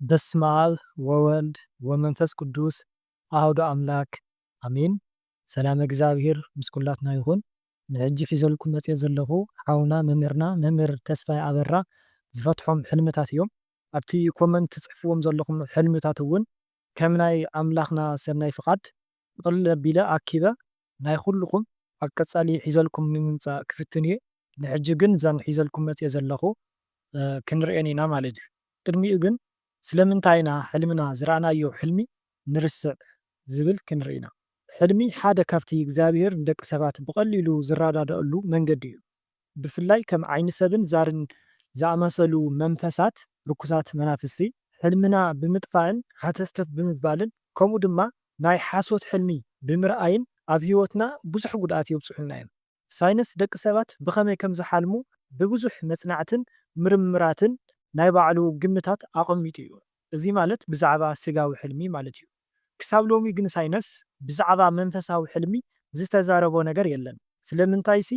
በስመ ኣብ ወወልድ ወመንፈስ ቅዱስ ኣሐዱ ኣምላክ ኣሜን። ሰላም እግዚኣብሔር ምስ ኩላትና ይኹን። ንሕጂ ሒዘልኩም መጽየ ዘለኹ ሓውና መምህርና መምህር ተስፋይ ኣበራ ዝፈትሖም ሕልምታት እዮም። ኣብቲ ኮመንት ትጽሕፍዎም ዘለኹም ሕልምታት እውን ከም ናይ ኣምላኽና ሰናይ ፍቓድ ጥቕልል ኣቢለ ኣኪበ ናይ ኩልኹም ኣብ ቀጻሊ ሒዘልኩም ንምምጻእ ክፍትን እየ። ንሕጂ ግን እዘን ሒዘልኩም መጽየ ዘለኹ ክንርእየን ኢና ማለት እዩ። ቅድሚኡ ግን ስለምንታይ ኢና ሕልምና ዝረኣናዮ ሕልሚ ንርስዕ ዝብል ክንርኢ ኢና። ሕልሚ ሓደ ካብቲ እግዚኣብሔር ንደቂ ሰባት ብቐሊሉ ዝረዳደኣሉ መንገዲ እዩ። ብፍላይ ከም ዓይኒ ሰብን ዛርን ዝኣመሰሉ መንፈሳት ርኩሳት መናፍስቲ ሕልምና ብምጥፋእን ሃተፍተፍ ብምባልን ከምኡ ድማ ናይ ሓሶት ሕልሚ ብምርኣይን ኣብ ህይወትና ብዙሕ ጉድኣት የብፅሑልና እዮም። ሳይንስ ደቂ ሰባት ብኸመይ ከም ዝሓልሙ ብብዙሕ መጽናዕትን ምርምራትን ናይ ባዕሉ ግምታት ኣቐሚጡ እዩ። እዚ ማለት ብዛዕባ ስጋዊ ሕልሚ ማለት እዩ። ክሳብ ሎሚ ግን ሳይንስ ብዛዕባ መንፈሳዊ ሕልሚ ዝተዛረቦ ነገር የለን። ስለምንታይሲ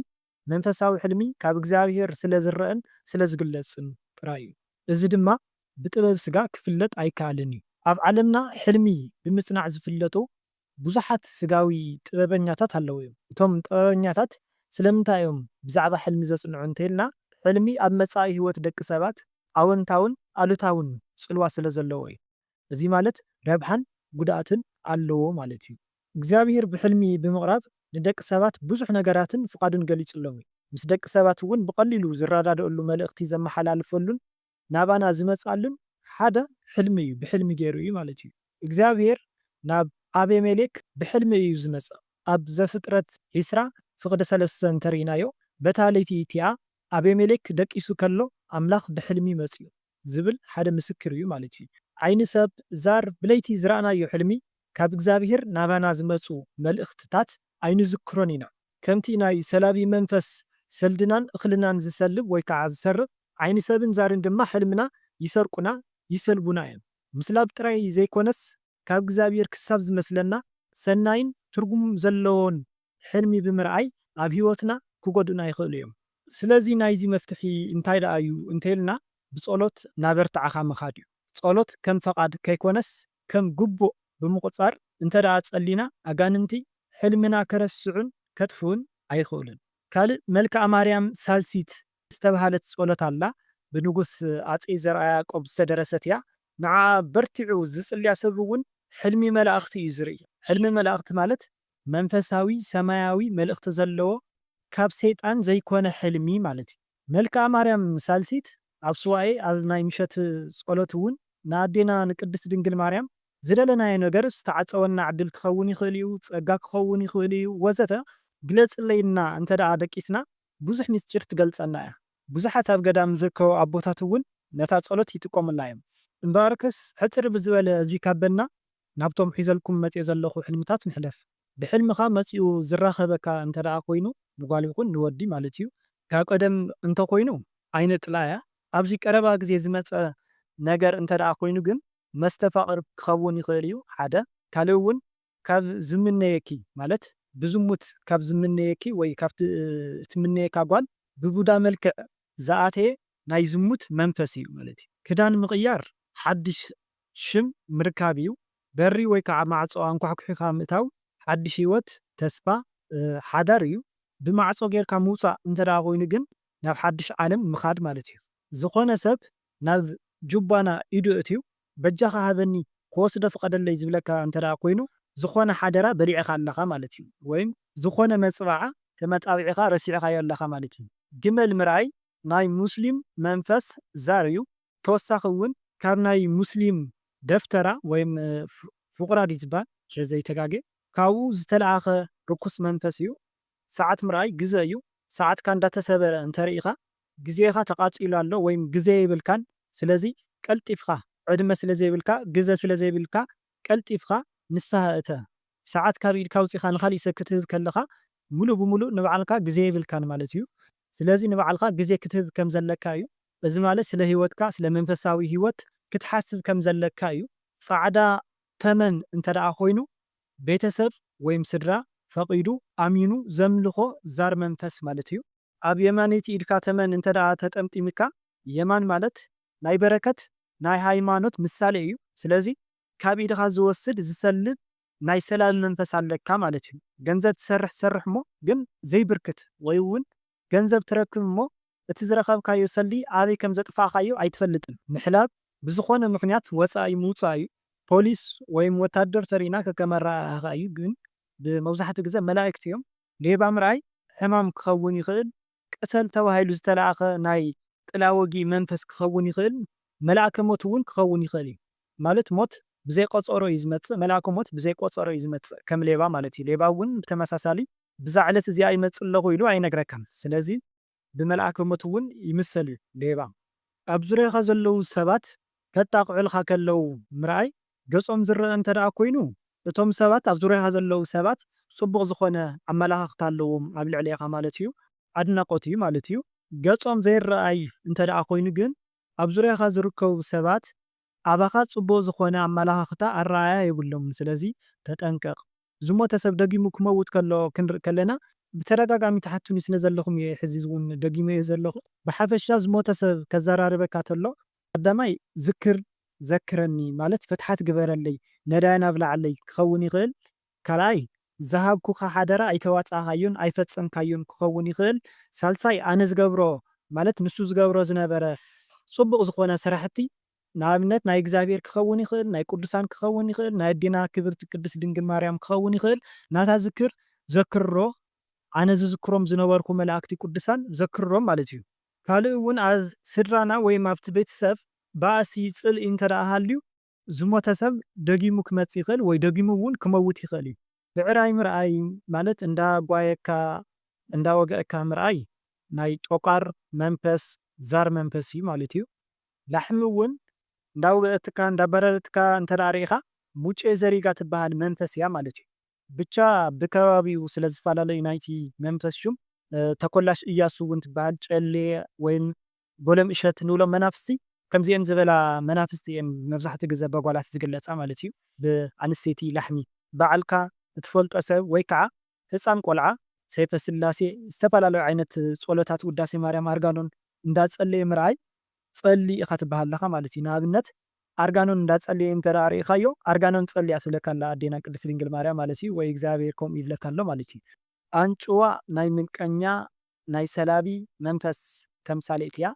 መንፈሳዊ ሕልሚ ካብ እግዚኣብሔር ስለ ዝረአን ስለ ዝግለጽን ጥራይ እዩ። እዚ ድማ ብጥበብ ስጋ ክፍለጥ ኣይከኣልን እዩ። ኣብ ዓለምና ሕልሚ ብምጽናዕ ዝፍለጡ ብዙሓት ስጋዊ ጥበበኛታት ኣለዉ እዮም። እቶም ጥበበኛታት ስለምንታይ እዮም ብዛዕባ ሕልሚ ዘጽንዑ እንተኢልና፣ ሕልሚ ኣብ መጻኢ ህይወት ደቂ ሰባት ኣወንታውን ኣሉታውን ጽልዋ ስለ ዘለዎ እዩ። እዚ ማለት ረብሓን ጉድኣትን ኣለዎ ማለት እዩ። እግዚኣብሔር ብሕልሚ ብምቕራብ ንደቂ ሰባት ብዙሕ ነገራትን ፍቓዱን ገሊጹሎም እዩ። ምስ ደቂ ሰባት እውን ብቐሊሉ ዝረዳድእሉ መልእኽቲ ዘመሓላልፈሉን ናባና ዝመጻሉን ሓደ ሕልሚ እዩ፣ ብሕልሚ ገይሩ እዩ ማለት እዩ። እግዚኣብሔር ናብ ኣቤሜሌክ ብሕልሚ እዩ ዝመጽእ። ኣብ ዘፍጥረት ዒስራ ፍቕዲ ሰለስተ እንተርኢናዮ፣ በታ ለይቲ እቲኣ ኣቤሜሌክ ደቂሱ ከሎ ኣምላኽ ብሕልሚ መጽዩ ዝብል ሓደ ምስክር እዩ ማለት እዩ። ዓይኒ ሰብ ዛር ብለይቲ ዝረኣናዮ ሕልሚ ካብ እግዚኣብሔር ናባና ዝመጹ መልእኽትታት ኣይንዝክሮን ኢና። ከምቲ ናይ ሰላቢ መንፈስ ሰልድናን እኽልናን ዝሰልብ ወይ ከዓ ዝሰርቕ፣ ዓይኒ ሰብን ዛርን ድማ ሕልምና ይሰርቁና፣ ይሰልቡና እዮም። ምስላብ ጥራይ ዘይኮነስ ካብ እግዚኣብሔር ክሳብ ዝመስለና ሰናይን ትርጉም ዘለዎን ሕልሚ ብምርኣይ ኣብ ህይወትና ክጎድኡና ይኽእሉ እዮም። ስለዚ ናይዚ መፍትሒ እንታይ ደኣ እዩ እንተኢልና ብጸሎት ናበርትዓኻ ምኻድ እዩ። ጸሎት ከም ፈቓድ ከይኮነስ ከም ግቡእ ብምቑጻር እንተ ደኣ ጸሊና ኣጋንንቲ ሕልምና ከረስዑን ከጥፍኡን ኣይኽእሉን። ካልእ መልክኣ ማርያም ሳልሲት ዝተባህለት ጸሎት ኣላ። ብንጉስ ኣጼ ዘርኣ ያዕቆብ ዝተደረሰት እያ። ንዓ በርቲዑ ዝጽልያ ሰብ እውን ሕልሚ መላእኽቲ እዩ ዝርኢ። ሕልሚ መላእኽቲ ማለት መንፈሳዊ ሰማያዊ መልእኽቲ ዘለዎ ካብ ሰይጣን ዘይኮነ ሕልሚ ማለት እዩ። መልክኣ ማርያም ሳልሲት ኣብ ሱባኤ ኣብ ናይ ምሸት ጸሎት እውን ንኣዴና ንቅድስት ድንግል ማርያም ዝደለናዮ ነገር ዝተዓጸወና ዕድል ክኸውን ይኽእል እዩ፣ ጸጋ ክኸውን ይኽእል እዩ ወዘተ ግለጽለይና እንተ ደኣ ደቂስና ብዙሕ ምስጢር ትገልጸልና እያ። ብዙሓት ኣብ ገዳም ዝርከቡ ኣቦታት እውን ነታ ጸሎት ይጥቀሙላ እዮም። እምበኣርከስ ሕጽር ብዝበለ እዚ ካበልና ናብቶም ሒዘልኩም መጽየ ዘለኹ ሕልምታት ንሕለፍ። ብሕልምኻ መጺኡ ዝራኸበካ እንተ ደኣ ኮይኑ ንጓል ይኹን ንወዲ ማለት እዩ። ካብ ቀደም እንተኾይኑ ኣይነ ጥላ እያ። ኣብዚ ቀረባ ግዜ ዝመጸ ነገር እንተ ደኣ ኮይኑ ግን መስተፋቕር ክኸውን ይኽእል እዩ ሓደ። ካልእ እውን ካብ ዝምነየኪ ማለት ብዝሙት ካብ ዝምነየኪ ወይ ካብቲ ትምነየካ ጓል ብቡዳ መልክዕ ዝኣተየ ናይ ዝሙት መንፈስ እዩ ማለት እዩ። ክዳን ምቕያር ሓድሽ ሽም ምርካብ እዩ። በሪ ወይ ከዓ ማዕጾ ኣንኳሕኩሒኻ ምእታው ሓድሽ ህይወት፣ ተስፋ፣ ሓዳር እዩ። ብማዕጾ ጌርካ ምውጻእ እንተ ደኣ ኮይኑ ግን ናብ ሓድሽ ዓለም ምኻድ ማለት እዩ። ዝኾነ ሰብ ናብ ጁባና ኢዱ እትዩ በጃኻ ሃበኒ ክወስዶ ፍቐደለይ ዝብለካ እንተ ደኣ ኮይኑ ዝኾነ ሓደራ በሊዕኻ ኣለኻ ማለት እዩ። ወይም ዝኾነ መጽባዓ ተመጻቢዕኻ ረሲዕኻዮ ኣለኻ ማለት እዩ። ግመል ምርኣይ ናይ ሙስሊም መንፈስ ዛር እዩ። ተወሳኺ እውን ካብ ናይ ሙስሊም ደፍተራ ወይም ፍቁራድ እዩ ዝበሃል እንተ ዘይተጋጌ ካብኡ ዝተለኣኸ ርኩስ መንፈስ እዩ። ሰዓት ምርኣይ ግዘ እዩ። ሰዓትካ እንዳተሰበረ እንተርኢኻ ግዜኻ ተቓጺሉ ኣሎ ወይም ግዘ የብልካን። ስለዚ ቀልጢፍካ ዕድመ ስለ ዘይብልካ ግዘ ስለ ዘይብልካ ቀልጢፍካ ንስሃ እተ። ሰዓት ካብ ኢድካ ኣውጺኻ ንኻሊእ ሰብ ክትህብ ከለኻ ሙሉእ ብሙሉእ ንባዕልካ ግዜ የብልካን ማለት እዩ። ስለዚ ንባዕልካ ግዜ ክትህብ ከም ዘለካ እዩ። እዚ ማለት ስለ ህይወትካ ስለ መንፈሳዊ ህይወት ክትሓስብ ከም ዘለካ እዩ። ጻዕዳ ተመን እንተ ደኣ ኮይኑ ቤተሰብ ወይም ስድራ ፈቒዱ ኣሚኑ ዘምልኾ ዛር መንፈስ ማለት እዩ። ኣብ የማነይቲ ኢድካ ተመን እንተ ደኣ ተጠምጢምካ የማን ማለት ናይ በረከት ናይ ሃይማኖት ምሳሌ እዩ። ስለዚ ካብ ኢድኻ ዝወስድ ዝሰልብ ናይ ሰላቢ መንፈስ ኣለካ ማለት እዩ። ገንዘብ ትሰርሕ ትሰርሕ እሞ ግን ዘይብርክት ወይ እውን ገንዘብ ትረክብ እሞ እቲ ዝረኸብካዮ ሰልዲ ኣበይ ከም ዘጥፋእካዮ ኣይትፈልጥን። ምሕላብ ብዝኾነ ምኽንያት ወጻኢ ምውጻእ እዩ። ፖሊስ ወይም ወታደር ተሪእና ከከም ኣረኣእያኻ እዩ፣ ግን ብመብዛሕትኡ ግዜ መላእክቲ እዮም። ሌባ ምርኣይ ሕማም ክኸውን ይኽእል፣ ቅተል ተባሂሉ ዝተላእኸ ናይ ጥላ ወጊ መንፈስ ክኸውን ይኽእል፣ መልኣከ ሞት እውን ክኸውን ይኽእል እዩ። ማለት ሞት ብዘይ ቆጸሮ እዩ ዝመጽእ፣ መልኣከ ሞት ብዘይ ቆጸሮ እዩ ዝመጽእ፣ ከም ሌባ ማለት እዩ። ሌባ እውን ብተመሳሳሊ ብዛ ዕለት እዚኣ ይመጽእ ኣለኹ ኢሉ ኣይነግረካን። ስለዚ ብመልኣከ ሞት እውን ይምሰል እዩ ሌባ። ኣብ ዙርያኻ ዘለዉ ሰባት ከጣቕዑልካ ከለዉ ምርኣይ፣ ገጾም ዝረአ እንተ ደኣ ኮይኑ፣ እቶም ሰባት ኣብ ዙርያኻ ዘለዉ ሰባት ጽቡቕ ዝኾነ ኣመላኻኽታ ኣለዎም ኣብ ልዕሌኻ ማለት እዩ፣ ኣድናቖት እዩ ማለት እዩ። ገጾም ዘይረኣይ እንተ ደኣ ኮይኑ ግን፣ ኣብ ዙርያኻ ዝርከቡ ሰባት ኣባኻ ጽቡቕ ዝኾነ ኣመላኻኽታ ኣረኣእያ የብሎምን። ስለዚ ተጠንቀቕ። ዝሞተ ሰብ ደጊሙ ክመውት ከሎ ክንርኢ ከለና፣ ብተደጋጋሚ ትሓቱኒ ስለ ዘለኹም እየ፣ ሕዚ እውን ደጊመዮ ዘለኹ። ብሓፈሻ ዝሞተ ሰብ ከዘራርበካ ተሎ፣ ቀዳማይ ዝክር፣ ዘክረኒ ማለት ፍትሓት ግበረለይ፣ ነዳያን ኣብልዓለይ ክኸውን ይኽእል። ካልኣይ ዝሃብኩኻ ሓደራ ኣይተዋጻእካዮን ኣይፈጸምካዮን ክኸውን ይኽእል። ሳልሳይ ኣነ ዝገብሮ ማለት ንሱ ዝገብሮ ዝነበረ ጽቡቕ ዝኾነ ስራሕቲ፣ ንኣብነት ናይ እግዚኣብሔር ክኸውን ይኽእል፣ ናይ ቅዱሳን ክኸውን ይኽእል፣ ናይ ኣዴና ክብርቲ ቅድስት ድንግል ማርያም ክኸውን ይኽእል። ናታ ዝክር ዘክርሮ፣ ኣነ ዝዝክሮም ዝነበርኩ መላእክቲ ቅዱሳን ዘክርሮም ማለት እዩ። ካልእ እውን ኣብ ስድራና ወይም ኣብቲ ቤተሰብ ባእሲ፣ ጽልኢ እንተ ደኣ ሃልዩ፣ ዝሞተ ሰብ ደጊሙ ክመጽእ ይኽእል ወይ ደጊሙ እውን ክመውት ይኽእል እዩ። ብዕራይ ምርኣይ ማለት እንዳጓየካ፣ እንዳወገእካ ምርኣይ ናይ ጦቃር መንፈስ፣ ዛር መንፈስ እዩ ማለት እዩ። ላሕሚ እውን እንዳወገእትካ፣ እንዳበረረትካ እንተ ደኣ ርኢኻ፣ ሙጬ ዘሪጋ ትበሃል መንፈስ እያ ማለት እዩ። ብቻ ብከባቢኡ ስለ ዝፈላለዩ ናይቲ መንፈስ ሹም፣ እ፣ ተኮላሽ እያሱ እውን ትበሃል፣ ጨሌ ወይም ጎለም እሸት ንብሎም መናፍስቲ፣ ከምዚኤን ዝበላ መናፍስቲ እየን መብዛሕትኡ ግዜ በጓላት ዝግለጻ ማለት እዩ። ብኣንስተይቲ ላሕሚ በዓልካ እትፈልጦ ሰብ ወይ ከዓ ህፃን ቆልዓ ሰይፈ ስላሴ ዝተፈላለዩ ዓይነት ጸሎታት ውዳሴ ማርያም ኣርጋኖን እንዳጸለየ ምርኣይ ጸሊ ኢኻ ትበሃል ኣለኻ ማለት እዩ። ንኣብነት ኣርጋኖን እንዳጸለየ እንተ ደኣ ርኢኻዮ ኣርጋኖን ጸሊ እያ ትብለካ ኣላ ኣዴና ቅድስት ድንግል ማርያም ማለት እዩ። ወይ እግዚኣብሔር ከምኡ ይብለካ ኣሎ ማለት እዩ። ኣንጭዋ ናይ ምንቀኛ ናይ ሰላቢ መንፈስ ተምሳሌት እያ።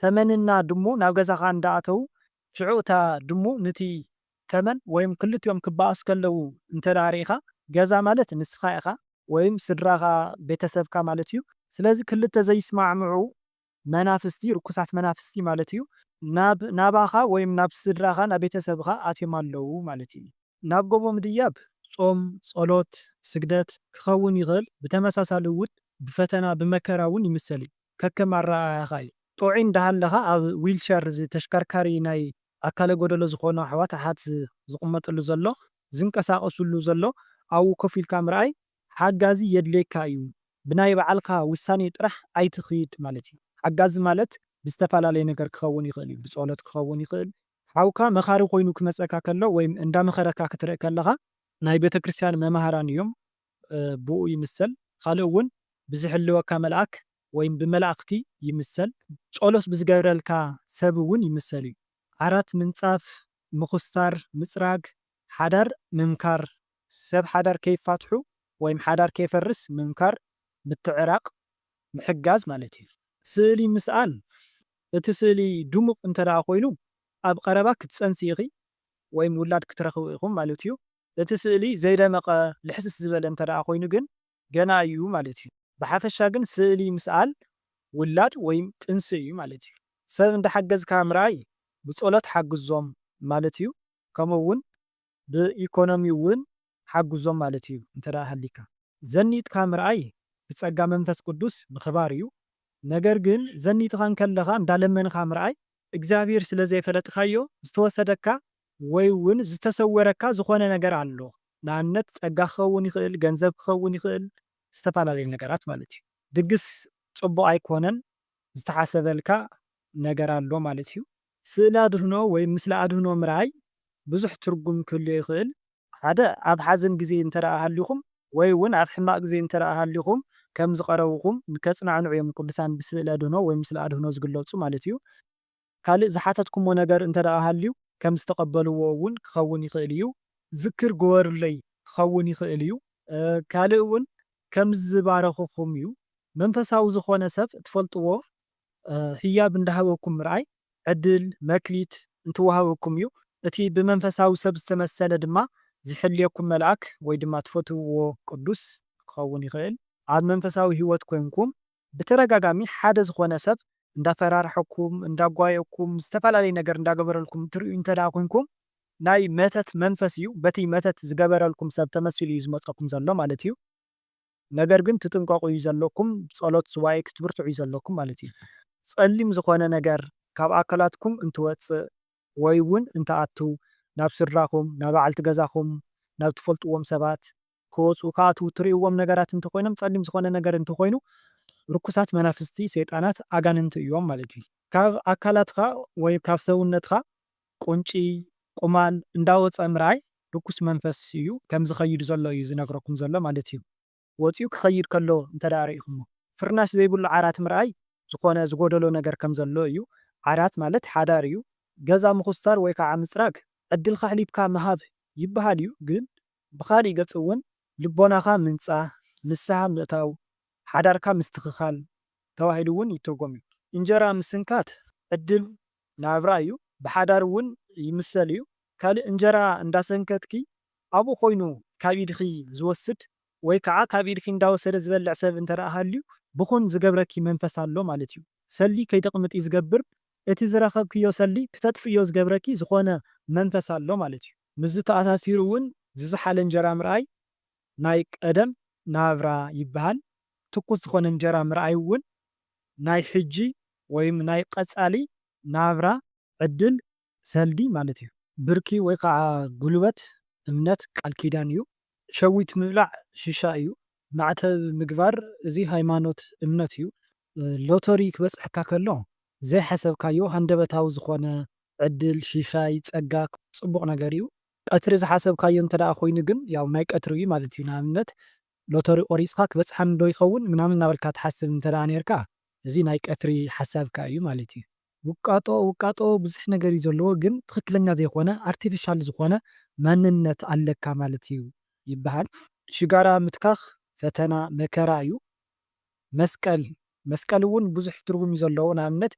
ተመንና ድሙ ናብ ገዛኻ እንዳኣተዉ ሽዑ እታ ድሙ ንቲ ተመን ወይም ክልቲኦም ክበኣሱ ከለዉ እንተ ደኣ ርኢኻ፣ ገዛ ማለት ንስኻ ኢኻ ወይም ስድራኻ፣ ቤተሰብካ ማለት እዩ። ስለዚ ክልተ ዘይስማዕምዑ መናፍስቲ፣ ርኩሳት መናፍስቲ ማለት እዩ፣ ናብ፣ ናባኻ ወይም ናብ ስድራኻ፣ ናብ ቤተሰብኻ ኣትዮም ኣለዉ ማለት እዩ። ናብ ጎቦ ምድያብ ጾም፣ ጸሎት፣ ስግደት ክኸውን ይኽእል። ብተመሳሳሊ እውን ብፈተና፣ ብመከራ እውን ይምሰል እዩ። ከከም ኣረኣእያኻ እዩ። ጥዑይ እንዳሃለኻ ኣብ ዊልቸር፣ እዚ ተሽከርካሪ ናይ ኣካለ ጎደሎ ዝኾኑ ኣሕዋት ኣሓት ዝቕመጥሉ ዘሎ፣ ዝንቀሳቐስሉ ዘሎ፣ ኣብኡ ኮፍ ኢልካ ምርኣይ ሓጋዚ የድልየካ እዩ። ብናይ ባዕልካ ውሳኔ ጥራሕ ኣይትኺድ ማለት እዩ። ሓጋዚ ማለት ብዝተፈላለየ ነገር ክኸውን ይኽእል እዩ። ብጸሎት ክኸውን ይኽእል። ሓውካ መኻሪ ኮይኑ ክመጸካ ከሎ ወይም እንዳመኸረካ ክትርኢ ከለኻ ናይ ቤተክርስትያን መማህራን እዮም፣ እ፣ ብኡ ይምሰል። ካልእ እውን ብዝሕልወካ መልኣክ ወይም ብመላእኽቲ ይምሰል። ጸሎት ብዝገብረልካ ሰብ እውን ይምሰል እዩ። ዓራት ምንጻፍ፣ ምኹስታር፣ ምጽራግ፣ ሓዳር ምምካር፣ ሰብ ሓዳር ከይፋትሑ ወይም ሓዳር ከይፈርስ ምምካር፣ ምትዕራቕ፣ ምሕጋዝ ማለት እዩ። ስእሊ ምስኣል፣ እቲ ስእሊ ድሙቕ እንተ ደኣ ኮይኑ ኣብ ቀረባ ክትጸንሲ ኢኺ ወይም ውላድ ክትረኽቡ ኢኹም ማለት እዩ። እቲ ስእሊ ዘይደመቐ ልሕስስ ዝበለ እንተ ደኣ ኮይኑ ግን ገና እዩ ማለት እዩ። ብሓፈሻ ግን ስእሊ ምስኣል ውላድ ወይም ጥንሲ እዩ ማለት እዩ። ሰብ እንዳሓገዝካ ምርኣይ ብጸሎት ሓግዞም ማለት እዩ። ከምኡ እውን ብኢኮኖሚ እውን ሓግዞም ማለት እዩ። እንተ ደኣ ሃሊካ ዘኒጥካ ምርኣይ ብጸጋ መንፈስ ቅዱስ ምኽባር እዩ። ነገር ግን ዘኒጥካ እንከለኻ እንዳለመንካ ምርኣይ እግዚኣብሔር ስለ ዘይፈለጥካዮ ዝተወሰደካ ወይ እውን ዝተሰወረካ ዝኾነ ነገር ኣሎ። ንኣብነት ጸጋ ክኸውን ይኽእል፣ ገንዘብ ክኸውን ይኽእል፣ ዝተፈላለዩ ነገራት ማለት እዩ። ድግስ ጽቡቕ ኣይኮነን፣ ዝተሓሰበልካ ነገር ኣሎ ማለት እዩ። ስእሊ ኣድህኖ ወይ ምስሊ ኣድህኖ ምርኣይ ብዙሕ ትርጉም ክህልዮ ይኽእል። ሓደ ኣብ ሓዘን ግዜ እንተ ደኣ ሃሊኹም ወይ እውን ኣብ ሕማቕ ግዜ እንተ ደኣ ሃሊኹም ከም ዝቐረብኹም ንከጽናዕንዑ እዮም ቅዱሳን ብስእሊ ኣድህኖ ወይ ምስሊ ኣድህኖ ዝግለጹ ማለት እዩ። ካልእ ዝሓተትኩሞ ነገር እንተ ደኣ ሃልዩ ከም ዝተቐበልዎ እውን ክኸውን ይኽእል እዩ። ዝክር ግበሩለይ ክኸውን ይኽእል እዩ። እ፣ ካልእ እውን ከም ዝባረኹኹም እዩ። መንፈሳዊ ዝኾነ ሰብ ትፈልጥዎ፣ እ፣ ህያብ እንዳሃበኩም ምርኣይ ዕድል፣ መክሊት እንትወሃበኩም እዩ። እቲ ብመንፈሳዊ ሰብ ዝተመሰለ ድማ ዝሕልየኩም መልኣክ ወይ ድማ ትፈትውዎ ቅዱስ ክኸውን ይኽእል። ኣብ መንፈሳዊ ህይወት ኮንኩም ብተደጋጋሚ ሓደ ዝኾነ ሰብ እንዳፈራርሐኩም፣ እንዳጓየኩም፣ ዝተፈላለየ ነገር እንዳገበረልኩም ትርእዩ እንተ ደኣ ኮንኩም፣ ናይ መተት መንፈስ እዩ። በቲ መተት ዝገበረልኩም ሰብ ተመሲሉ እዩ ዝመጸኩም ዘሎ ማለት እዩ። ነገር ግን ትጥንቀቑ እዩ ዘለኩም፣ ጸሎት ሱባኤ ክትብርትዑ እዩ ዘለኩም ማለት እዩ። ጸሊም ዝኾነ ነገር ካብ ኣካላትኩም እንትወጽእ ወይ እውን እንትኣቱ፣ ናብ ስድራኹም፣ ናብ በዓልቲ ገዛኹም፣ ናብ ትፈልጥዎም ሰባት ክወጹ፣ ክኣትዉ ትርእይዎም ነገራት እንተኾይኖም፣ ጸሊም ዝኾነ ነገር እንተኾይኑ፣ ርኩሳት መናፍስቲ፣ ሰይጣናት፣ ኣጋንንቲ እዮም ማለት እዩ። ካብ ኣካላትካ ወይ ካብ ሰውነትካ ቁንጪ፣ ቁማል እንዳወጸ ምርኣይ ርኩስ መንፈስ እዩ፣ ከም ዝኸይድ ዘሎ እዩ ዝነግረኩም ዘሎ ማለት እዩ። ወጺኡ ክኸይድ ከሎ እንተ ደኣ ርኢኹሞ። ፍርናሽ ዘይብሉ ዓራት ምርኣይ ዝኾነ ዝጎደሎ ነገር ከም ዘሎ እዩ። ዓራት ማለት ሓዳር እዩ። ገዛ ምኹስታር ወይ ከዓ ምጽራግ ዕድልካ ኣሕሊፍካ ምሃብ ይበሃል እዩ፣ ግን ብኻሊእ ገጽ እውን ልቦናኻ ምንጻህ፣ ንስሃ ምእታው፣ ሓዳርካ ምስትኽኻል ተባሂሉ እውን ይትርጎም እዩ። እንጀራ ምስንካት ዕድል ናብራ እዩ፣ ብሓዳር እውን ይምሰል እዩ። ካልእ እንጀራ እንዳሰንከትኪ ኣብኡ ኮይኑ ካብ ኢድኺ ዝወስድ ወይ ከዓ ካብ ኢድኪ እንዳወሰደ ዝበልዕ ሰብ እንተ ደኣ ሃልዩ፣ ብኹን ዝገብረኪ መንፈስ ኣሎ ማለት እዩ። ሰልዲ ከይተቕምጢ ዝገብር፣ እቲ ዝረኸብክዮ ሰልዲ ክተጥፍእዮ ዝገብረኪ ዝኾነ መንፈስ ኣሎ ማለት እዩ። ምስዚ ተኣሳሲሩ እውን ዝዝሓለ እንጀራ ምርኣይ ናይ ቀደም ናብራ ይበሃል። ትኩስ ዝኾነ እንጀራ ምርኣይ እውን ናይ ሕጂ ወይም ናይ ቀጻሊ ናብራ ዕድል ሰልዲ ማለት እዩ። ብርኪ ወይ ከዓ ጉልበት እምነት ቃል ኪዳን እዩ። ሸዊት ምብላዕ ሽሻ እዩ። ማዕተብ ምግባር እዚ ሃይማኖት እምነት እዩ። ሎተሪ ክበጽሐካ ከሎ ዘይሓሰብካዮ ሃንደበታዊ ዝኾነ ዕድል፣ ሽሻይ፣ ጸጋ፣ ጽቡቕ ነገር እዩ። ቀትሪ ዝሓሰብካዮ እንተ ደኣ ኮይኑ ግን ያው ናይ ቀትሪ እዩ ማለት እዩ። ንኣብነት ሎተሪ ቆሪጽካ ክበጽሓኒ ዶ ይኸውን ምናምን እናበልካ ትሓስብ እንተ ደኣ ነርካ፣ እዚ ናይ ቀትሪ ሓሳብካ እዩ ማለት እዩ። ውቃጦ፣ ውቃጦ ብዙሕ ነገር እዩ ዘለዎ፣ ግን ትኽክለኛ ዘይኮነ ኣርቲፊሻል ዝኾነ ማንነት ኣለካ ማለት እዩ ይበሃል። ሽጋራ ምትካኽ ፈተና መከራ እዩ። መስቀል፣ መስቀል እውን ብዙሕ ትርጉም እዩ ዘለዎ። ንኣብነት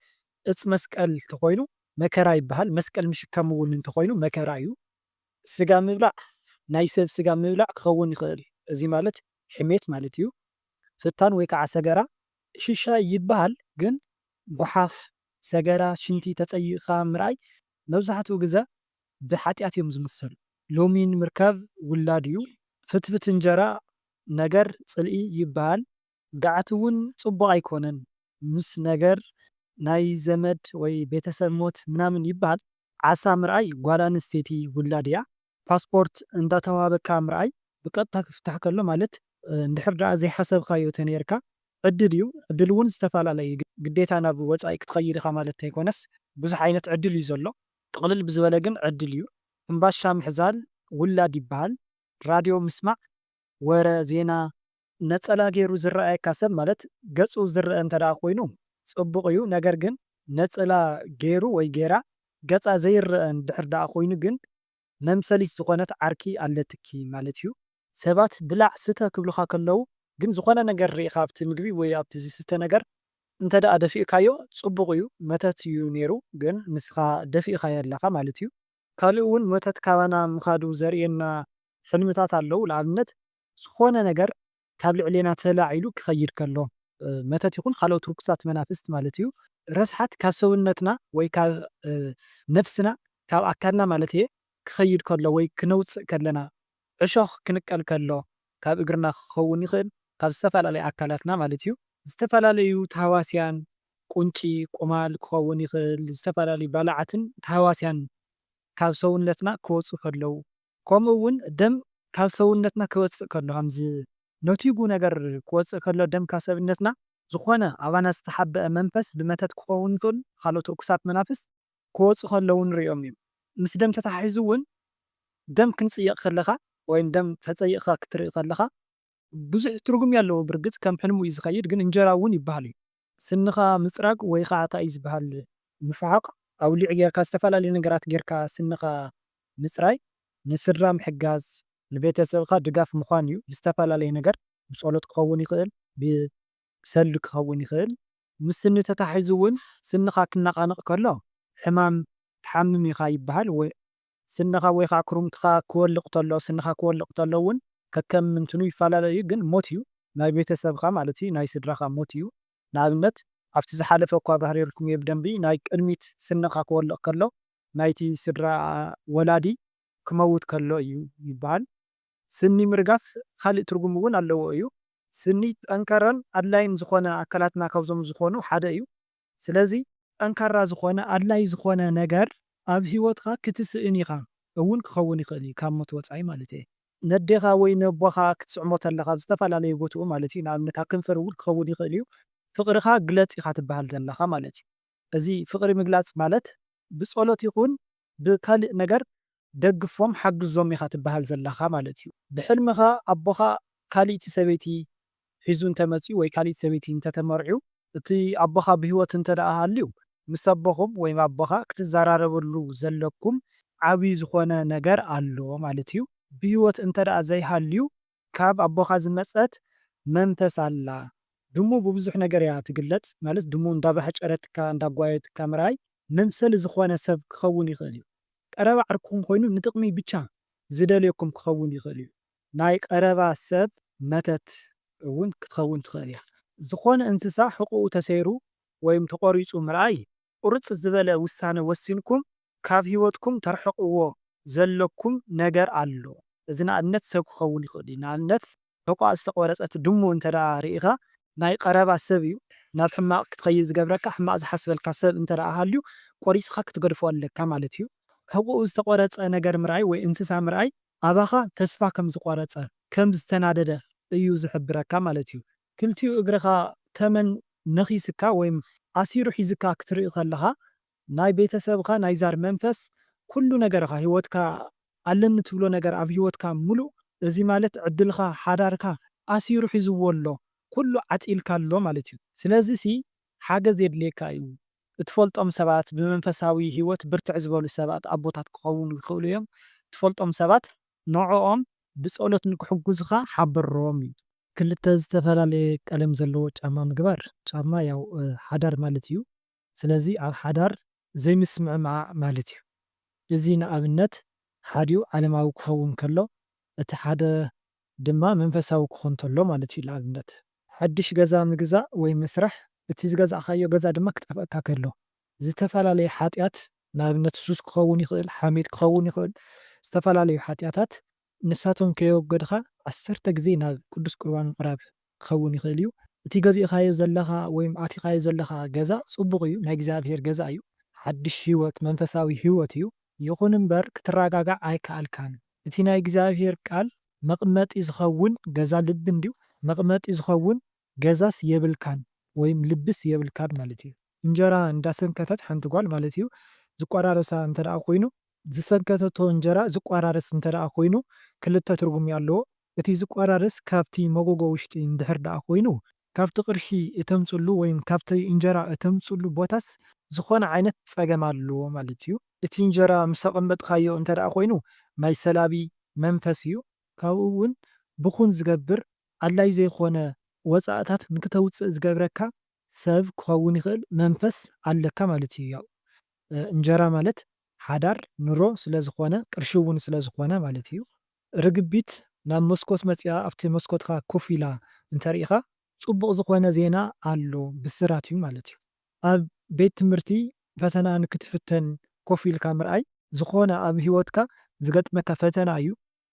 እጽ መስቀል እንተኾይኑ መከራ ይበሃል። መስቀል ምሽካም እውን እንተኾይኑ መከራ እዩ። ስጋ ምብላዕ፣ ናይ ሰብ ስጋ ምብላዕ ክኸውን ይኽእል። እዚ ማለት ሕሜት ማለት እዩ። ፍታን ወይ ከዓ ሰገራ ሽሻይ ይበሃል፣ ግን ጓሓፍ፣ ሰገራ፣ ሽንቲ ተጸይቕካ ምርኣይ መብዛሕትኡ ግዘ ብሓጢኣት እዮም ዝምሰሉ። ሎሚን ምርካብ ውላድ እዩ። ፍትፍት እንጀራ ነገር ጽልኢ ይበሃል። ገዓት እውን ጽቡቕ ኣይኮነን። ምስ ነገር ናይ ዘመድ ወይ ቤተሰብ ሞት ምናምን ይበሃል። ዓሳ ምርኣይ ጓል ኣንስተይቲ ውላድ እያ። ፓስፖርት እንዳተዋሃበካ ምርኣይ ብቀጥታ ክፍታሕ ከሎ ማለት፣ እ፣ እንድሕር ደኣ ዘይሓሰብካዮ ተነይርካ ዕድል እዩ። ዕድል እውን ዝተፈላለየ እዩ። ግዴታ ናብ ወጻኢ ክትኸይድ ኢኻ ማለት እንተይኮነስ ብዙሕ ዓይነት ዕድል እዩ ዘሎ። ጥቕልል ብዝበለ ግን ዕድል እዩ። ሕምባሻ ምሕዛል ውላድ ይበሃል። ራድዮ ምስማዕ፣ ወረ፣ ዜና፣ ነጸላ ገይሩ ዝረኣየካ ሰብ ማለት ገጹ ዝረአ እንተ ደኣ ኮይኑ ጽቡቕ እዩ። ነገር ግን ነጸላ ገይሩ ወይ ገይራ ገጻ ዘይረአ እንድሕር ደኣ ኮይኑ ግን መምሰሊት ዝኾነት ዓርኪ ኣለትኪ ማለት እዩ። ሰባት ብላዕ ስተ ክብሉኻ ከለዉ ግን ዝኾነ ነገር ርኢኻ ኣብቲ ምግቢ ወይ ኣብቲ ዝስተ ነገር እንተ ደኣ ደፊእካዮ ጽቡቕ እዩ፣ መተት እዩ ነይሩ፣ ግን ንስኻ ደፊእኻዮ ኣለኻ ማለት እዩ። ካልእ እውን መተት ካባና ምኻዱ ዘርእየና ሕልምታት ኣለዉ። ንኣብነት፣ ዝኾነ ነገር ካብ ልዕሌና ተላዒሉ ክኸይድ ከሎ፣ እ፣ መተት ይኹን ካልኦት ርኩሳት መናፍስት ማለት እዩ። ረስሓት ካብ ሰውነትና ወይ ካብ፣ እ፣ ነፍስና፣ ካብ ኣካልና ማለት እየ፣ ክኸይድ ከሎ ወይ ክነውጽእ ከለና፣ ዕሾኽ ክንቀል ከሎ፣ ካብ እግርና ክኸውን ይኽእል፣ ካብ ዝተፈላለየ ኣካላትና ማለት እዩ። ዝተፈላለዩ ተሃዋስያን፣ ቁንጪ፣ ቁማል ክኸውን ይኽእል፣ ዝተፈላለዩ ባልዓትን ተሃዋስያን ካብ ሰውነትና ክወጹ ከለዉ፣ ከምኡ እውን ደም ካብ ሰውነትና ክወጽእ ከሎ፣ ከምዚ ነቲጉ ነገር ክወጽእ ከሎ፣ ደም ካብ ሰውነትና ዝኾነ ኣባና ዝተሓበአ መንፈስ ብመተት ክኸውን ይኽእል፣ ካልኦት ርኩሳት መናፍስት ክወጹ ከለዉ ንሪኦም እዮም። ምስ ደም ተተሓሒዙ እውን ደም ክንጽየቕ ከለኻ ወይም ደም ተጸይቕካ ክትርኢ ከለኻ ብዙሕ ትርጉም ኣለዎ። ብርግጽ ከም ሕልሙ እዩ ዝኸይድ፣ ግን እንጀራ እውን ይበሃል እዩ። ስንኻ ምጽራግ ወይ ኸዓ እንታይ እዩ ዝበሃል? ምፍሓቕ ኣውሊዕ ጌርካ፣ ዝተፈላለዩ ነገራት ጌርካ ስንኻ ምጽራይ፣ ንስድራ ምሕጋዝ፣ ንቤተሰብኻ ድጋፍ ምዃን እዩ። ብዝተፈላለየ ነገር፣ ብጸሎት ክኸውን ይኽእል፣ ብሰልዲ ክኸውን ይኽእል። ምስ ስኒ ተታሒዙ እውን ስንኻ ክነቓነቕ ከሎ፣ ሕማም ትሓምም ኢኻ ይበሃል። ወይ ስንኻ ወይ ኸዓ ክሩምትኻ ክወልቕ ተሎ፣ ስንኻ ክወልቕ ተሎ እውን ከከም እንትኑ ይፈላለ እዩ፣ ግን ሞት እዩ። ናይ ቤተሰብኻ ማለት እዩ፣ ናይ ስድራኻ ሞት እዩ። ንኣብነት፣ ኣብቲ ዝሓለፈ እኳ ኣብራህሪርኩም እየ ብደንቢ፣ ናይ ቅድሚት ስንኻ ክወልቕ ከሎ፣ ናይቲ ስድራ ወላዲ ክመውት ከሎ እዩ ይበሃል። ስኒ ምርጋፍ ካልእ ትርጉም እውን ኣለዎ እዩ። ስኒ ጠንካራን ኣድላይን ዝኾነ ኣካላትና ካብዞም ዝኾኑ ሓደ እዩ። ስለዚ ጠንካራ ዝኾነ ኣድላይ ዝኾነ ነገር ኣብ ህይወትካ ክትስእን ኢኻ እውን ክኸውን ይኽእል እዩ፣ ካብ ሞት ወጻኢ ማለት እየ። ነዴኻ ወይ ነቦኻ ክትስዕሞ ተለኻ ኣብ ዝተፈላለዩ ቦትኡ ማለት እዩ፣ ንኣብነት ኣብ ከንፈር እውን ክኸውን ይኽእል እዩ፣ ፍቕርኻ ግለጽ ኢኻ ትበሃል ዘለኻ ማለት እዩ። እዚ ፍቕሪ ምግላጽ ማለት ብጸሎት ይኹን ብካልእ ነገር ደግፎም፣ ሓግዞም ኢኻ ትበሃል ዘለኻ ማለት እዩ። ብሕልምኻ ኣቦኻ ካልእቲ ሰበይቲ ሒዙ እንተመጺኡ ወይ ካልእቲ ሰበይቲ እንተተመርዕዩ፣ እቲ ኣቦኻ ብህይወት እንተ ደኣ ሃልዩ፣ ምስ ኣቦኹም ወይም ኣቦኻ ክትዘራረበሉ ዘለኩም ዓብዪ ዝኾነ ነገር ኣሎ ማለት እዩ። ብህይወት እንተ ደኣ ዘይሃልዩ፣ ካብ ኣቦኻ ዝመጸት መንፈስ ኣላ። ድሙ ብብዙሕ ነገር እያ ትግለጽ። ማለት ድሙ እንዳባሕጨረትካ፣ እንዳጓየትካ ምርኣይ መምሰሊ ዝኾነ ሰብ ክኸውን ይኽእል እዩ። ቀረባ ዓርክኹም ኮይኑ ንጥቕሚ ብቻ ዝደልየኩም ክኸውን ይኽእል እዩ። ናይ ቀረባ ሰብ መተት እውን ክትኸውን ትኽእል እያ። ዝኾነ እንስሳ ሕቖኡ ተሰይሩ ወይም ተቖሪጹ ምርኣይ፣ ቁርጽ ዝበለ ውሳነ ወሲንኩም ካብ ህይወትኩም ተርሕቕዎ ዘለኩም ነገር ኣሎ። እዚ ንኣብነት ሰብ ክኸውን ይኽእል እዩ። ንኣብነት ሕቖኣ ዝተቖረጸት ድሙ እንተ ደኣ ርኢኻ፣ ናይ ቀረባ ሰብ እዩ ናብ ሕማቕ ክትኸይድ ዝገብረካ፣ ሕማቕ ዝሓስበልካ ሰብ እንተ ደኣ ሃልዩ፣ ቆሪጽኻ ክትገድፎ ኣለካ ማለት እዩ። ሕቖኡ ዝተቖረጸ ነገር ምርኣይ ወይ እንስሳ ምርኣይ ኣባኻ ተስፋ ከም ዝቖረጸ፣ ከም ዝተናደደ እዩ ዝሕብረካ ማለት እዩ። ክልቲኡ እግርኻ ተመን ነኺስካ ወይም ኣሲሩ ሒዝካ ክትርኢ ከለኻ፣ ናይ ቤተሰብኻ ናይ ዛር መንፈስ ኩሉ ነገርኻ፣ ህይወትካ ኣለኒ ትብሎ ነገር፣ ኣብ ህይወትካ ምሉእ፣ እዚ ማለት ዕድልካ፣ ሓዳርካ ኣሲሩ ሒዝዎ ኣሎ፣ ኩሉ ዓጺልካ ኣሎ ማለት እዩ። ስለዚ ሲ ሓገዝ የድልየካ እዩ። እትፈልጦም ሰባት፣ ብመንፈሳዊ ህይወት ብርትዕ ዝበሉ ሰባት፣ ኣቦታት ክኸውን ይኽእሉ እዮም። እትፈልጦም ሰባት ንዕኦም ብጸሎት ንክሕግዙኻ ሓብሮም እዩ። ክልተ ዝተፈላለየ ቀለም ዘለዎ ጫማ ምግባር፣ ጫማ ያው፣ እ፣ ሓዳር ማለት እዩ። ስለዚ ኣብ ሓዳር ዘይምስምዕማዕ ማለት እዩ። እዚ ንኣብነት ሓዲኡ ዓለማዊ ክኸውን ከሎ፣ እቲ ሓደ ድማ መንፈሳዊ ክኾን ተሎ ማለት እዩ። ንኣብነት ሓድሽ ገዛ ምግዛእ ወይ ምስራሕ፣ እቲ ዝገዛእካዮ ገዛ ድማ ክጠፍኣካ ከሎ፣ ዝተፈላለየ ሓጢኣት፣ ንኣብነት ሱስ ክኸውን ይኽእል፣ ሓሜት ክኸውን ይኽእል፣ ዝተፈላለዩ ሓጢኣታት ንሳቶም ከየወገድኻ ዓሰርተ ግዜ ናብ ቅዱስ ቁርባን ምቕራብ ክኸውን ይኽእል እዩ። እቲ ገዚእኻዮ ዘለኻ ወይም ኣቲኻዮ ዘለኻ ገዛ ጽቡቕ እዩ፣ ናይ እግዚኣብሔር ገዛ እዩ። ሓድሽ ህይወት፣ መንፈሳዊ ህይወት እዩ። ይኹን እምበር ክትረጋጋዕ ኣይከኣልካን። እቲ ናይ እግዚኣብሔር ቃል መቕመጢ ዝኸውን ገዛ ልቢ እንድዩ፣ መቕመጢ ዝኸውን ገዛስ የብልካን ወይም ልብስ የብልካን ማለት እዩ። እንጀራ እንዳሰንከተት ሓንቲ ጓል ማለት እዩ፣ ዝቆራረሳ እንተ ደኣ ኮይኑ፣ ዝሰንከተቶ እንጀራ ዝቆራረስ እንተ ደኣ ኮይኑ፣ ክልተ ትርጉም እዩ ኣለዎ። እቲ ዝቆራረስ ካብቲ መጎጎ ውሽጢ እንድሕር ደኣ ኮይኑ፣ ካብቲ ቅርሺ እተምጽሉ ወይም ካብቲ እንጀራ እተምጽሉ ቦታስ ዝኾነ ዓይነት ጸገም ኣለዎ ማለት እዩ። እቲ እንጀራ ምስ ኣቐመጥካዮ እንተ ደኣ ኮይኑ፣ ናይ ሰላቢ መንፈስ እዩ። ካብኡ እውን ብኹን ዝገብር፣ ኣድላይ ዘይኮነ ወጻእታት ንክተውጽእ ዝገብረካ ሰብ ክኸውን ይኽእል፣ መንፈስ ኣለካ ማለት እዩ። ያው፣ እ፣ እንጀራ ማለት ሓዳር፣ ኑሮ ስለ ዝኾነ፣ ቅርሺ እውን ስለ ዝኾነ ማለት እዩ። ርግቢት ናብ መስኮት መጺኣ ኣብቲ መስኮትካ ኮፍ ኢላ እንተ ርኢኻ፣ ጽቡቕ ዝኾነ ዜና ኣሎ፣ ብስራት እዩ ማለት እዩ። ኣብ ቤት ትምህርቲ ፈተና ንክትፍተን ኮፍ ኢልካ ምርኣይ፣ ዝኾነ ኣብ ህይወትካ ዝገጥመካ ፈተና እዩ።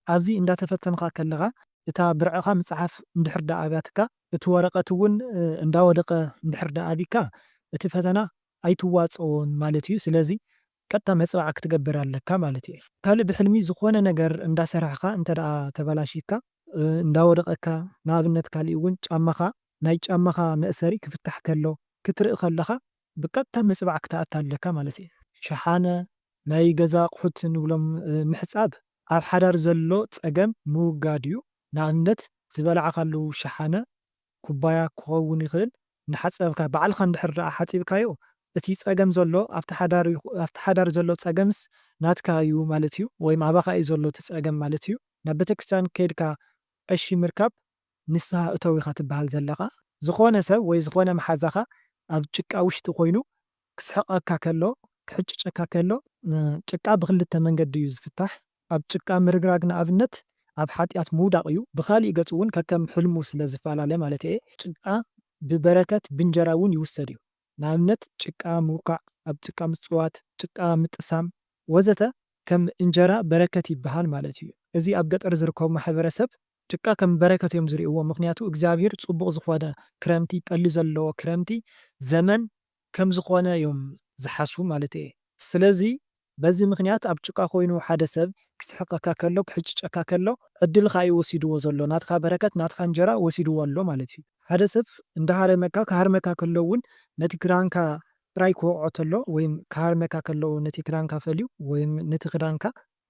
ኣብዚ እንዳተፈተንካ ከለኻ፣ እታ ብርዕኻ ምጽሓፍ እንድሕር ደኣ ኣብያትካ፣ እቲ ወረቐት እውን፣ እ፣ እንዳወደቐ እንድሕር ደኣ ኣቢካ፣ እቲ ፈተና ኣይትዋጽኦን ማለት እዩ። ስለዚ ቀጥታ መጽባዓ ክትገብር ኣለካ ማለት እዩ። ካልእ ብሕልሚ ዝኾነ ነገር እንዳሰራሕካ እንተ ደኣ ተበላሺካ፣ እ፣ እንዳወደቐካ፣ ንኣብነት ካልእ እውን ጫማኻ፣ ናይ ጫማኻ መእሰሪ ክፍታሕ ከሎ ክትርኢ ከለኻ፣ ብቀጥታ መጽባዕ ክትኣቲ ኣለካ ማለት እዩ። ሸሓነ፣ ናይ ገዛ ኣቑሑት ንብሎም፣ እ፣ ምሕጻብ ኣብ ሓዳር ዘሎ ጸገም ምውጋድ እዩ። ንኣብነት ዝበላዕካሉ ሸሓነ፣ ኩባያ ክኸውን ይኽእል፣ እናሓጸብካ፣ ባዕልኻ እንድሕር ደኣ ሓጺብካዮ፣ እቲ ጸገም ዘሎ ኣብቲ ሓዳር ይኹ-፣ ኣብቲ ሓዳር ዘሎ ጸገምስ ናትካ እዩ ማለት እዩ፣ ወይም ኣባኻ እዩ ዘሎ እቲ ጸገም ማለት እዩ። ናብ ቤተክርስትያን ከይድካ ቀሺ ምርካብ ንስሓ እተው ኢኻ ትበሃል ዘለኻ። ዝኾነ ሰብ ወይ ዝኾነ መሓዛኻ ኣብ ጭቃ ውሽጢ ኮይኑ ክስሕቐካ ከሎ፣ ክሕጭጨካ ከሎ፣ እ፣ ጭቃ ብኽልተ መንገዲ እዩ ዝፍታሕ። ኣብ ጭቃ ምርግራግ ንኣብነት ኣብ ሓጢኣት ምውዳቕ እዩ። ብኻሊእ ገጹ እውን ከከም ሕልሙ ስለ ዝፈላለ ማለት እየ። ጭቃ ብበረከት ብእንጀራ እውን ይውሰድ እዩ። ንኣብነት ጭቃ ምውቃዕ፣ ኣብ ጭቃ ምጽዋት፣ ጭቃ ምጥሳም ወዘተ ከም እንጀራ በረከት ይበሃል ማለት እዩ። እዚ ኣብ ገጠር ዝርከቡ ማሕበረሰብ ጭቃ ከም በረከት እዮም ዝርእይዎ። ምኽንያቱ እግዚኣብሔር ጽቡቕ ዝኾነ ክረምቲ፣ ጠሊ ዘለዎ ክረምቲ ዘመን ከም ዝኾነ እዮም ዝሓስቡ ማለት እየ። ስለዚ በዚ ምኽንያት ኣብ ጭቃ ኮይኑ ሓደ ሰብ ክስሕቀካ ከሎ፣ ክሕጭጨካ ከሎ፣ ዕድልኻ እዩ ወሲድዎ ዘሎ። ናትኻ በረከት፣ ናትኻ እንጀራ ወሲድዎ ኣሎ ማለት እዩ። ሓደ ሰብ እንዳሃረመካ፣ ክሃርመካ ከሎ እውን ነቲ ክዳንካ ጥራይ ክወቕዖ ተሎ፣ ወይም ክሃርመካ ከሎ ነቲ ክዳንካ ፈልዩ፣ ወይም ነቲ ክዳንካ፣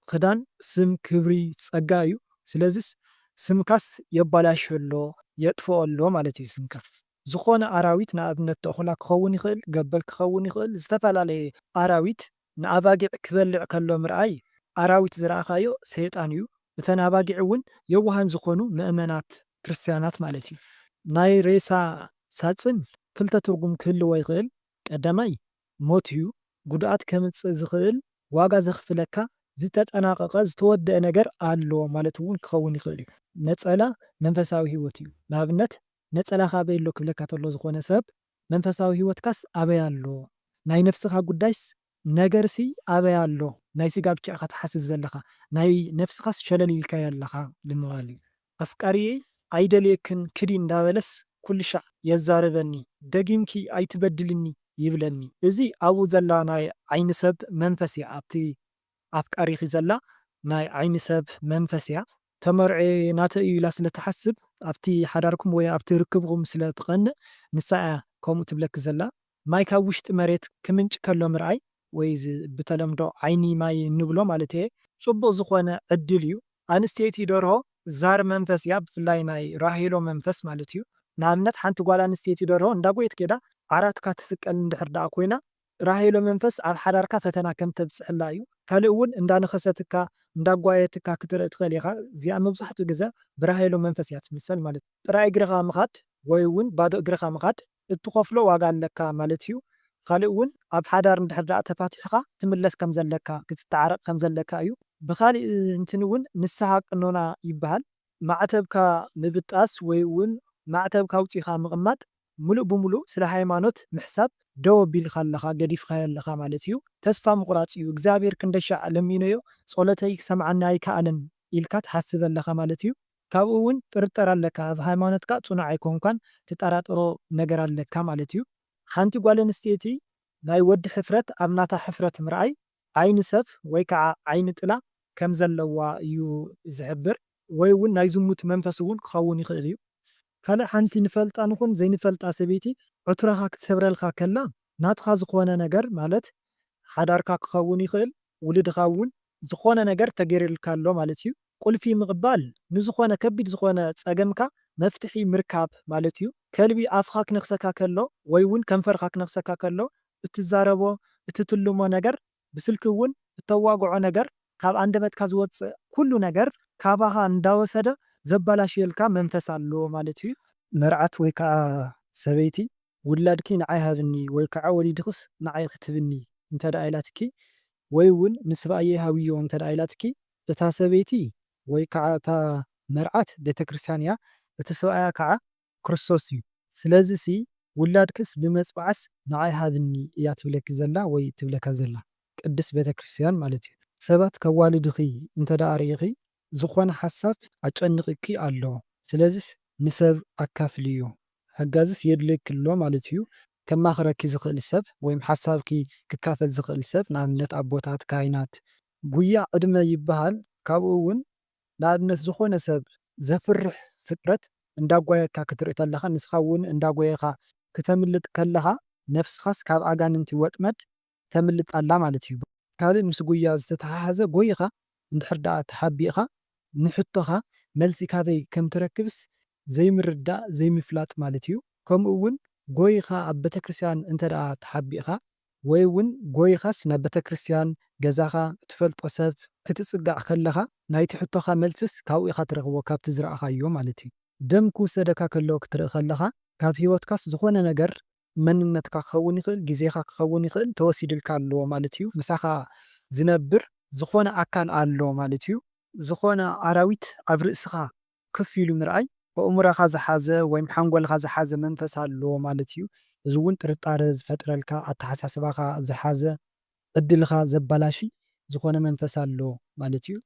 ክዳን ስም፣ ክብሪ፣ ጸጋ እዩ። ስለዚስ ስምካስ የባላሽሎ፣ የጥፍኦ ኣሎ ማለት እዩ ስምካ። ዝኾነ ኣራዊት፣ ንኣብነት ተኹላ ክኸውን ይኽእል፣ ገበል ክኸውን ይኽእል፣ ዝተፈላለየ ኣራዊት ንኣባጊዕ ክበልዕ ከሎ ምርኣይ፣ ኣራዊት ዝረኣኻዮ ሰይጣን እዩ። እተን ኣባጊዕ እውን የዋሃን ዝኾኑ ምእመናት ክርስትያናት ማለት እዩ። ናይ ሬሳ ሳጽን ክልተ ትርጉም ክህልዎ ይኽእል። ቀዳማይ ሞት እዩ። ጉድኣት ከምጽእ ዝኽእል፣ ዋጋ ዘኽፍለካ፣ ዝተጠናቐቐ፣ ዝተወደአ ነገር ኣሎ ማለት እውን ክኸውን ይኽእል እዩ። ነጸላ መንፈሳዊ ህይወት እዩ። ንኣብነት፣ ነጸላኻ ኣበይ ኣሎ ክብለካ ተሎ ዝኾነ ሰብ፣ መንፈሳዊ ህይወትካስ ኣበይ ኣሎ? ናይ ነፍስኻ ጉዳይስ ነገርሲ ኣበይ ኣሎ? ናይ ስጋ ብቻ ኢኻ ትሓስብ ዘለኻ፣ ናይ ነፍስኻስ ሸለል ኢልካያ ኣለኻ ንምባል እዩ። ኣፍቃሪየይ ኣይደልየክን ክዲ እንዳበለስ ኩሉ ሻዕ የዛርበኒ፣ ደጊምኪ ኣይትበድልኒ ይብለኒ። እዚ ኣብኡ ዘላ ናይ ዓይኒ ሰብ መንፈስ እያ፣ ኣብቲ ኣፍቃሪኺ ዘላ ናይ ዓይኒ ሰብ መንፈስ እያ። ተመርዕዮ ናተይ እዩ ኢላ ስለ ትሓስብ፣ ኣብቲ ሓዳርኩም ወይ ኣብቲ ርክብኹም ስለ ትቐንእ፣ ንሳ እያ ከምኡ ትብለኪ ዘላ። ማይ ካብ ውሽጢ መሬት ክምንጭ ከሎ ምርኣይ፣ ወይ እዚ ብተለምዶ ዓይኒ ማይ እንብሎ ማለት እየ። ጽቡቕ ዝኾነ ዕድል እዩ። ኣንስተይቲ ደርሆ ዛር መንፈስ እያ፣ ብፍላይ ናይ ራሄሎ መንፈስ ማለት እዩ። ንኣብነት፣ ሓንቲ ጓል ኣንስተይቲ ደርሆ እንዳጎየት ኬዳ ዓራትካ ትስቀል እንድሕር ደኣ ኮይና፣ ራሄሎ መንፈስ ኣብ ሓዳርካ ፈተና ከም ተብጽሕላ እዩ። ካልእ እውን እንዳነኸሰትካ፣ እንዳጓየትካ ክትርኢ ትኽእል ኢኻ። እዚኣ መብዛሕትኡ ግዜ ብራሄሎ መንፈስ እያ ትምሰል ማለት እዩ። ጥራይ እግርኻ ምኻድ ወይ እውን ባዶ እግርኻ ምኻድ እትኸፍሎ ዋጋ ኣለካ ማለት እዩ። ካልእ እውን ኣብ ሓዳር እንድሕር ደኣ ተፋቲሕኻ ትምለስ ከም ዘለካ፣ ክትተዓረቕ ከም ዘለካ እዩ። ብኻሊእ እንትን እውን ንስሓ ቀኖና ይበሃል። ማዕተብካ ምብጣስ ወይ እውን ማዕተብካ ኣውጺኻ ምቕማጥ ምሉእ ብምሉእ ስለ ሃይማኖት ምሕሳብ ደው ኣቢልካ ኣለኻ፣ ገዲፍካዮ ኣለኻ ማለት እዩ። ተስፋ ምቑራጽ እዩ። እግዚኣብሔር ክንደይ ሻዕ ለሚነዮ፣ ጸሎተይ ክሰምዓኒ ኣይከኣለን ኢልካ ትሓስብ ኣለኻ ማለት እዩ። ካብኡ እውን ጥርጠር ኣለካ፣ ኣብ ሃይማኖትካ ጽኑዕ ኣይኮንካን፣ ትጠራጠሮ ነገር ኣለካ ማለት እዩ። ሓንቲ ጓል ኣንስተይቲ ናይ ወዲ ሕፍረት ኣብ ናታ ሕፍረት ምርኣይ፣ ዓይኒ ሰብ ወይ ከዓ ዓይኒ ጥላ ከም ዘለዋ እዩ ዝሕብር። ወይ እውን ናይ ዝሙት መንፈስ እውን ክኸውን ይኽእል እዩ። ካልእ ሓንቲ ንፈልጣ ንኹን ዘይንፈልጣ ሰበይቲ ዕትሮኻ ክትሰብረልካ ከላ፣ ናትኻ ዝኾነ ነገር ማለት ሓዳርካ ክኸውን ይኽእል፣ ውልድኻ እውን ዝኾነ ነገር ተገይሩልካ ኣሎ ማለት እዩ። ቁልፊ ምቕባል ንዝኾነ ከቢድ ዝኾነ ጸገምካ መፍትሒ ምርካብ ማለት እዩ። ከልቢ ኣፍኻ ክነኽሰካ ከሎ ወይ እውን ከንፈርካ ክነኽሰካ ከሎ፣ እትዛረቦ፣ እትትልሞ ነገር፣ ብስልኪ እውን እተዋግዖ ነገር፣ ካብ ኣንደበትካ ዝወጽእ ኩሉ ነገር ካባኻ እንዳወሰደ ዘባላሽየልካ መንፈስ ኣሎ ማለት እዩ። መርዓት ወይ ከዓ ሰበይቲ፣ ውላድኪ ንዓይ ሃብኒ ወይ ከዓ ወሊድኽስ ንዓይ ክትብኒ እንተ ደኣ ኢላትኪ፣ ወይ እውን ንስብኣየይ ሃብዮ እንተ ደኣ ኢላትኪ፣ እታ ሰበይቲ ወይ ከዓ እታ መርዓት ቤተ ክርስቲያን እያ፣ እቲ ሰብኣያ ከዓ ክርስቶስ እዩ። ስለዚሲ ውላድክስ ብመጽዋዕስ ንዓይ ሃብኒ እያ ትብለኪ ዘላ ወይ ትብለካ ዘላ፣ ቅድስት ቤተ ክርስቲያን ማለት እዩ። ሰባት ከዋልድኺ እንተ ደኣ ርኢኺ፣ ዝኾነ ሓሳብ ኣጨንቕኪ ኣሎ። ስለዚስ ንሰብ ኣካፍልዮ። ሓጋዝስ የድልየኪ ኣሎ ማለት እዩ። ከማኽረኪ ዝኽእል ሰብ ወይም ሓሳብኪ ክካፈል ዝኽእል ሰብ፣ ንኣብነት ኣቦታት፣ ካህናት። ጉያ ዕድመ ይበሃል። ካብኡ እውን ንኣብነት ዝኾነ ሰብ ዘፍርሕ ፍጥረት እንዳጓየካ ክትርኢ ከለኻ፣ ንስኻ እውን እንዳጎየኻ ክተምልጥ ከለኻ፣ ነፍስኻስ ካብ ኣጋንንቲ ወጥመድ ተምልጥ ኣላ ማለት እዩ። ካልእ ምስ ጉያ ዝተተሓሓዘ ጎይኻ እንድሕር ደኣ ተሓቢእኻ፣ ንሕቶኻ መልሲ ካበይ ከም ትረክብስ ዘይምርዳእ፣ ዘይምፍላጥ ማለት እዩ። ከምኡ እውን ጎይኻ ኣብ ቤተክርስትያን እንተ ደኣ ተሓቢእኻ፣ ወይ እውን ጎይኻስ ናብ ቤተክርስትያን፣ ገዛኻ፣ እትፈልጦ ሰብ ክትጽጋዕ ከለኻ ናይቲ ሕቶኻ መልስስ ካብኡ ኢኻ ትረኽቦ፣ ካብቲ ዝረኣኻዮ ማለት እዩ። ደም ክውሰደካ ከሎ ክትርኢ ከለኻ ካብ ህይወትካስ ዝኾነ ነገር መንነትካ ክኸውን ይኽእል፣ ግዜኻ ክኸውን ይኽእል፣ ተወሲድልካ ኣሎ ማለት እዩ። ምሳኻ ዝነብር ዝኾነ ኣካል ኣሎ ማለት እዩ። ዝኾነ ኣራዊት ኣብ ርእስኻ ክፍ ኢሉ ምርኣይ ኣእምሮኻ ዝሓዘ ወይም ሓንጎልኻ ዝሓዘ መንፈስ ኣሎ ማለት እዩ። እዚ እውን ጥርጣረ ዝፈጥረልካ፣ ኣተሓሳስባኻ ዝሓዘ፣ ዕድልኻ ዘባላሺ ዝኾነ መንፈስ ኣሎ ማለት እዩ።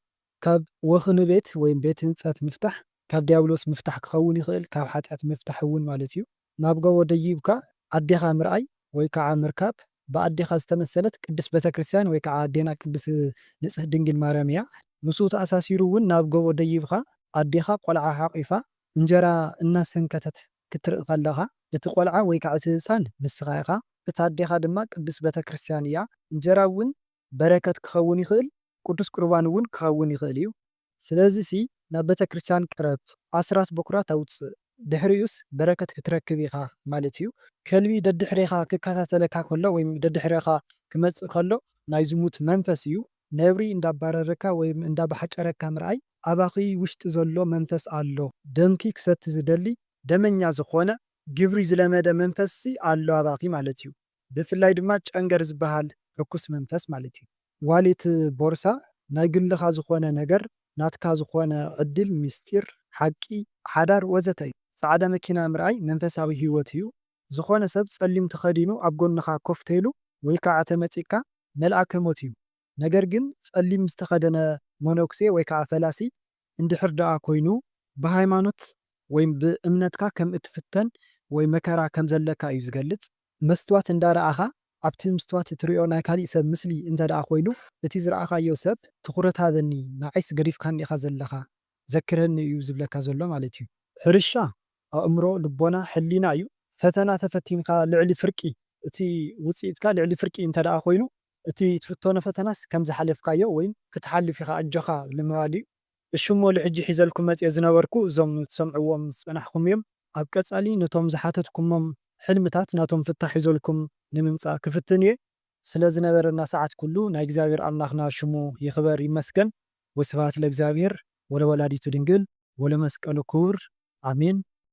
ካብ ወኽኒ ቤት ወይም ቤት ህንጸት ምፍታሕ ካብ ዲያብሎስ ምፍታሕ ክኸውን ይኽእል፣ ካብ ሓጢኣት ምፍታሕ እውን ማለት እዩ። ናብ ጎቦ ደይብካ ኣዴኻ ምርኣይ ወይ ከዓ ምርካብ ብኣዴኻ ዝተመሰለት ቅድስት ቤተክርስትያን ወይ ከዓ ኣዴና ቅድስት ንጽህት ድንግል ማርያም እያ። ምስኡ ተኣሳሲሩ እውን ናብ ጎቦ ደይብኻ ኣዴኻ ቆልዓ ሓቒፋ እንጀራ እናሰንከተት ክትርኢ ከለኻ እቲ ቆልዓ ወይ ከዓ እቲ ህፃን ንስኻ ኢኻ፣ እታ ኣዴኻ ድማ ቅድስት ቤተክርስትያን እያ። እንጀራ እውን በረከት ክኸውን ይኽእል፣ ቅዱስ ቁርባን እውን ክኸውን ይኽእል እዩ። ስለዚሲ ናብ ቤተክርስትያን ቅረብ፣ ኣስራት በኩራት ኣውፅእ፣ ድሕሪኡስ በረከት ክትረክብ ኢኻ ማለት እዩ። ከልቢ ደድሕሬኻ ክከታተለካ ከሎ ወይም ደድሕሬኻ ክመጽእ ከሎ ናይ ዝሙት መንፈስ እዩ። ነብሪ እንዳባረረካ ወይም እንዳባሓጨረካ ምርኣይ ኣባኺ ውሽጢ ዘሎ መንፈስ ኣሎ። ደምኪ ክሰቲ ዝደሊ ደመኛ ዝኾነ ግብሪ ዝለመደ መንፈስሲ ኣሎ ኣባኺ ማለት እዩ። ብፍላይ ድማ ጨንገር ዝበሃል ርኩስ መንፈስ ማለት እዩ። ዋሌት፣ ቦርሳ፣ ናይ ግልኻ ዝኾነ ነገር፣ ናትካ ዝኾነ ዕድል፣ ምስጢር፣ ሓቂ፣ ሓዳር ወዘተ እዩ። ጻዕዳ መኪና ምርኣይ መንፈሳዊ ህይወት እዩ። ዝኾነ ሰብ ጸሊም ተኸዲኑ ኣብ ጎንኻ ኮፍ ተይሉ ወይ ከዓ ተመጺእካ መልኣከ ሞት እዩ። ነገር ግን ጸሊም ዝተኸደነ መነኩሴ ወይ ከዓ ፈላሲ እንድሕር ደኣ ኮይኑ ብሃይማኖት ወይም ብእምነትካ ከም እትፍተን ወይ መከራ ከም ዘለካ እዩ ዝገልጽ። መስትዋት እንዳረኣኻ ኣብቲ ምስትዋት እትሪኦ ናይ ካሊእ ሰብ ምስሊ እንተ ደኣ ኮይኑ እቲ ዝረኣኻዮ ሰብ ትኹረት ሃበኒ ንዓይስ ገዲፍካኒ ኢኻ ዘለኻ ዘክረኒ እዩ ዝብለካ ዘሎ ማለት እዩ። ሕርሻ ኣእምሮ፣ ልቦና፣ ሕሊና እዩ። ፈተና ተፈቲንካ ልዕሊ ፍርቂ እቲ ውፅኢትካ ልዕሊ ፍርቂ እንተ ደኣ ኮይኑ እቲ ትፍተኖ ፈተናስ ከም ዝሓለፍካዮ ወይም ክትሓልፍ ኢኻ ኣጆኻ ንምባል እዩ። እሺ እሞ ልሕጂ ሒዘልኩም መፅየ ዝነበርኩ እዞም ትሰምዕዎም ዝፀናሕኹም እዮም። ኣብ ቀፃሊ ነቶም ዝሓተትኩሞም ሕልምታት ናቶም ፍታሕ ሒዘልኩም ንምምፃእ ክፍትን እየ። ስለ ዝነበረና ሰዓት ኩሉ ናይ እግዚኣብሔር ኣምላኽና ሽሙ ይኽበር ይመስገን። ወስብሐት ለእግዚኣብሔር ወለወላዲቱ ድንግል ወለመስቀሉ ክቡር ኣሜን።